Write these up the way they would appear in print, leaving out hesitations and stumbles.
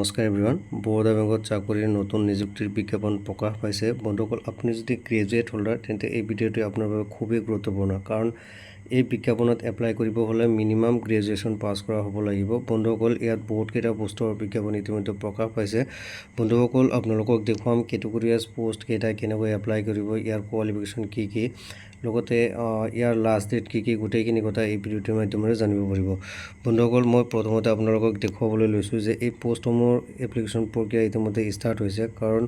নমস্কাৰ এভৰিৱান। বৰোদা বেংকত চাকৰিৰ নতুন নিযুক্তিৰ বিজ্ঞাপন প্ৰকাশ পাইছে। বন্ধুসকল, আপুনি যদি গ্ৰেজুৱেট হোল্ডাৰ, তেন্তে এই ভিডিঅ'টো আপোনাৰ বাবে খুবেই গুৰুত্বপূৰ্ণ, কাৰণ এই বিজ্ঞাপনত এপ্লাই কৰিব হ'লে মিনিমাম গ্ৰেজুৱেশ্যন পাছ কৰা হ'ব লাগিব। বন্ধুসকল, ইয়াত বহুতকেইটা পোষ্টৰ বিজ্ঞাপন ইতিমধ্যে প্ৰকাশ পাইছে। বন্ধুসকল, আপোনালোকক দেখুৱাম কেটেগৰী ৱাইজ পোষ্ট কেইটা কেনেকৈ এপ্লাই কৰিব, ইয়াৰ কোৱালিফিকেশ্যন কি কি, লগতে ইয়াৰ লাষ্ট ডেট কি কি, গোটেইখিনি কথা এই ভিডিঅ'টোৰ মাধ্যমেৰে জানিব পাৰিব। বন্ধুসকল, মই প্ৰথমতে আপোনালোকক দেখুৱাবলৈ লৈছোঁ যে এই পষ্টসমূহৰ এপ্লিকেশ্যন প্ৰক্ৰিয়া ইতিমধ্যে ষ্টাৰ্ট হৈছে, কাৰণ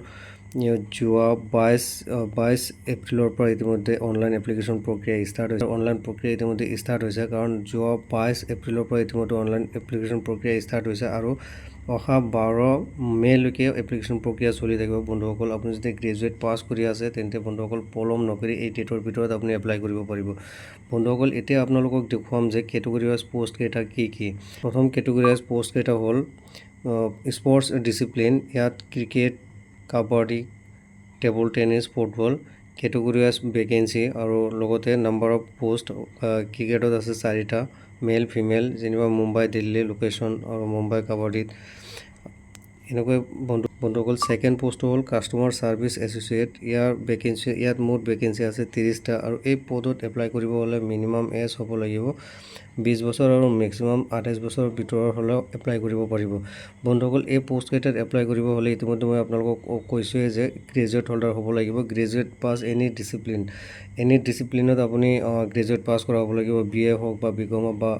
যোৱা 22 এপ্ৰিলৰ পৰা ইতিমধ্যে অনলাইন এপ্লিকেশ্যন প্ৰক্ৰিয়া ষ্টাৰ্ট হৈছে। অনলাইন প্ৰক্ৰিয়া ইতিমধ্যে ষ্টাৰ্ট হৈছে, কাৰণ যোৱা 22 এপ্ৰিলৰ পৰা ইতিমধ্যে অনলাইন এপ্লিকেশ্যন প্ৰক্ৰিয়া ষ্টাৰ্ট হৈছে আৰু অহা 12 মে'লৈকে এপ্লিকেশ্যন প্ৰক্ৰিয়া চলি থাকিব। বন্ধুসকল, আপুনি যদি গ্ৰেজুৱেট পাছ কৰি আছে, তেন্তে বন্ধুসকল, পলম নকৰি এই ডেটৰ ভিতৰত আপুনি এপ্লাই কৰিব পাৰিব। বন্ধুসকল, এতিয়া আপোনালোকক দেখুৱাম যে কেটেগৰী ৱাইজ পষ্ট কেইটা কি কি। প্ৰথম কেটেগৰী ৱাইজ পষ্ট কেইটা হ'ল স্পৰ্টছ ডিচিপ্লিন। ইয়াত cricket, kabaddi, table tennis, football, category wise vacancy আৰু লগতে নাম্বাৰ অফ পোষ্ট। ক্ৰিকেটত আছে চাৰিটা, মেল, ফিমেল, যেনিবা মুম্বাই, দিল্লী লোকেশ্যন আৰু মুম্বাই কাবাডীত এনেকৈ। বন্ধুসকল, ছেকেণ্ড পষ্টটো হ'ল কাষ্টমাৰ ছাৰ্ভিচ এছ'চিয়েট। ইয়াৰ ভেকেঞ্চি, ইয়াত মুঠ ভেকেঞ্চি আছে 30টা আৰু এই পদত এপ্লাই কৰিব হ'লে মিনিমাম এজ হ'ব লাগিব 20 বছৰ আৰু মেক্সিমাম 28 বছৰৰ ভিতৰৰ হ'লেও এপ্লাই কৰিব পাৰিব। বন্ধুসকল, এই পষ্টকেইটাত এপ্লাই কৰিব হ'লে ইতিমধ্যে মই আপোনালোকক কৈছোঁৱেই যে গ্ৰেজুৱেট হোল্ডাৰ হ'ব লাগিব। Graduate pass any discipline, any ডিচিপ্লিনত আপুনি গ্ৰেজুৱেট পাছ কৰা হ'ব লাগিব। বি এ হওক বা বি কম হওক বা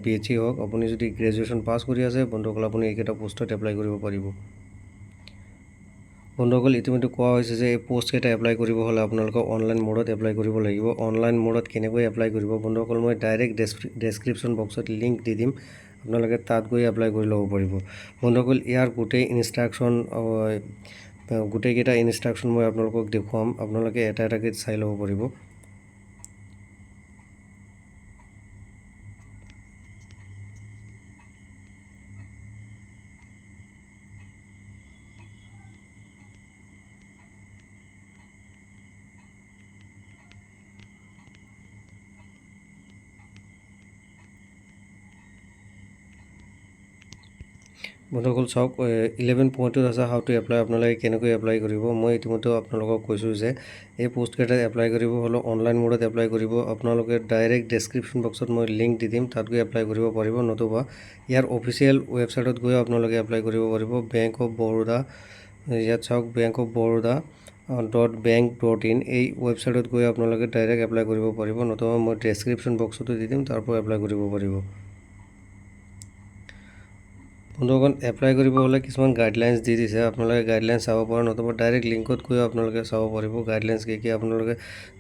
বি এইচ ই হওক, আপুনি যদি গ্ৰেজুৱেশ্যন পাছ কৰি আছে, বন্ধুসকল, আপুনি এইকেইটা পষ্টত এপ্লাই কৰিব পাৰিব। বন্ধুসকল, ইতিমধ্যে কোৱা হৈছে যে এই পষ্টকেইটা এপ্লাই কৰিব হ'লে আপোনালোকে অনলাইন মোডত এপ্লাই কৰিব লাগিব। অনলাইন মোডত কেনেকৈ এপ্লাই কৰিব? বন্ধুসকল, মই ডাইৰেক্ট ডেছক্ৰিপশ্যন বক্সত লিংক দি দিম, আপোনালোকে তাত গৈ এপ্লাই কৰি ল'ব পাৰিব। বন্ধুসকল, ইয়াৰ গোটেই ইনষ্ট্ৰাকশ্যন, গোটেইকেইটা ইনষ্ট্ৰাকশ্যন মই আপোনালোকক দেখুৱাম, আপোনালোকে এটা এটাকৈ চাই ল'ব পাৰিব। বন্ধুসকল, চাওক, 11 পইণ্টত আছে how to apply, আপোনালোকে কেনেকৈ এপ্লাই কৰিব। মই ইতিমধ্যে আপোনালোকক কৈছোঁ যে এই পষ্টকেইটাত এপ্লাই কৰিব হ'লে অনলাইন মোডত এপ্লাই কৰিব। আপোনালোকে ডাইৰেক্ট ডেছক্ৰিপশ্যন বক্সত মই লিংক দি দিম, তাত গৈ এপ্লাই কৰিব পাৰিব, নতুবা ইয়াৰ অফিচিয়েল ৱেবছাইটত গৈও আপোনালোকে এপ্লাই কৰিব পাৰিব। বেংক অফ বৰোদা, ইয়াত চাওক, bankofbaroda.bank.in, এই ৱেবছাইটত গৈ আপোনালোকে ডাইৰেক্ট এপ্লাই কৰিব পাৰিব, নতুবা মই ডেছক্ৰিপশ্যন বক্সতো দি দিম, তাৰ পৰা এপ্লাই কৰিব পাৰিব। বন্ধুসকল, এপ্লাই কৰিব হ'লে কিছুমান গাইডলাইনছ দি দিছে, আপোনালোকে গাইডলাইনছ চাব পাৰে, নতুবা ডাইৰেক্ট লিংকত গৈও আপোনালোকে চাব পাৰিব গাইডলাইনছ কি কি। আপোনালোকে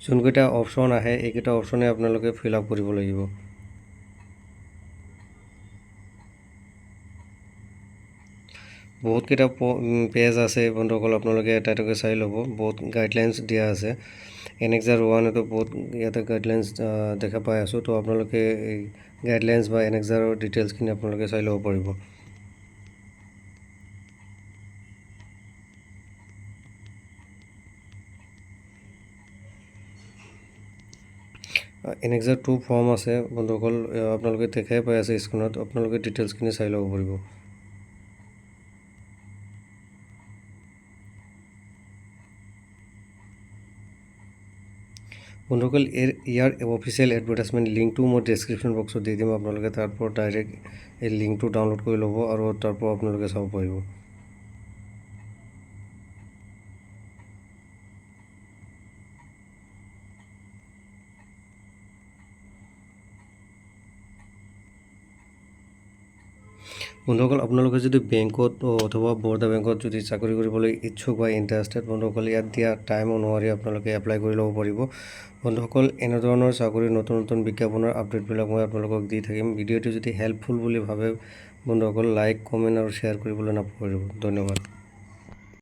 যোনকেইটা অপশ্যন আহে, এইকেইটা অপশ্যনে আপোনালোকে ফিল আপ কৰিব লাগিব। বহুতকেইটা পেজ আছে বন্ধুসকল, আপোনালোকে এটা এটাকৈ চাই ল'ব। বহুত গাইডলাইনছ দিয়া আছে। এনেক্সাৰ 1, এইটো বহুত ইয়াতে গাইডলাইনছ দেখা পাই আছোঁ। তো আপোনালোকে এই গাইডলাইনছ বা এনেক্সাৰৰ ডিটেইলছখিনি আপোনালোকে চাই ল'ব পাৰিব। এনেক্সাৰ 2 ফৰ্ম আছে বন্ধুসকল, আপোনালোকে দেখাই পাই আছে স্ক্ৰীণত, আপোনালোকে ডিটেইলছখিনি চাই ল'ব পাৰিব। বন্ধুসকল, ইয়াৰ অফিচিয়েল এডভাৰটাইজমেণ্ট লিংকটো মই ডেছক্ৰিপশ্যন বক্সত দি দিম, আপোনালোকে তাৰ পৰা ডাইৰেক্ট এই লিংকটো ডাউনলোড কৰি ল'ব আৰু তাৰ পৰা আপোনালোকে চাব পাৰিব। বন্ধুসকল, আপোনালোকে যদি বেংকত অথবা বৰোদা বেংকত যদি চাকৰি কৰিবলৈ ইচ্ছুক বা ইণ্টাৰেষ্টেড, বন্ধুসকল, ইয়াত দিয়া টাইম অনুসৰি আপোনালোকে এপ্লাই কৰি ল'ব পাৰিব। বন্ধুসকল, এনেধৰণৰ চাকৰিৰ নতুন নতুন বিজ্ঞাপনৰ আপডেটবিলাক মই আপোনালোকক দি থাকিম। ভিডিঅ'টো যদি হেল্পফুল বুলি ভাবে বন্ধুসকল, লাইক, কমেণ্ট আৰু শ্বেয়াৰ কৰিবলৈ নাপাহৰিব। ধন্যবাদ।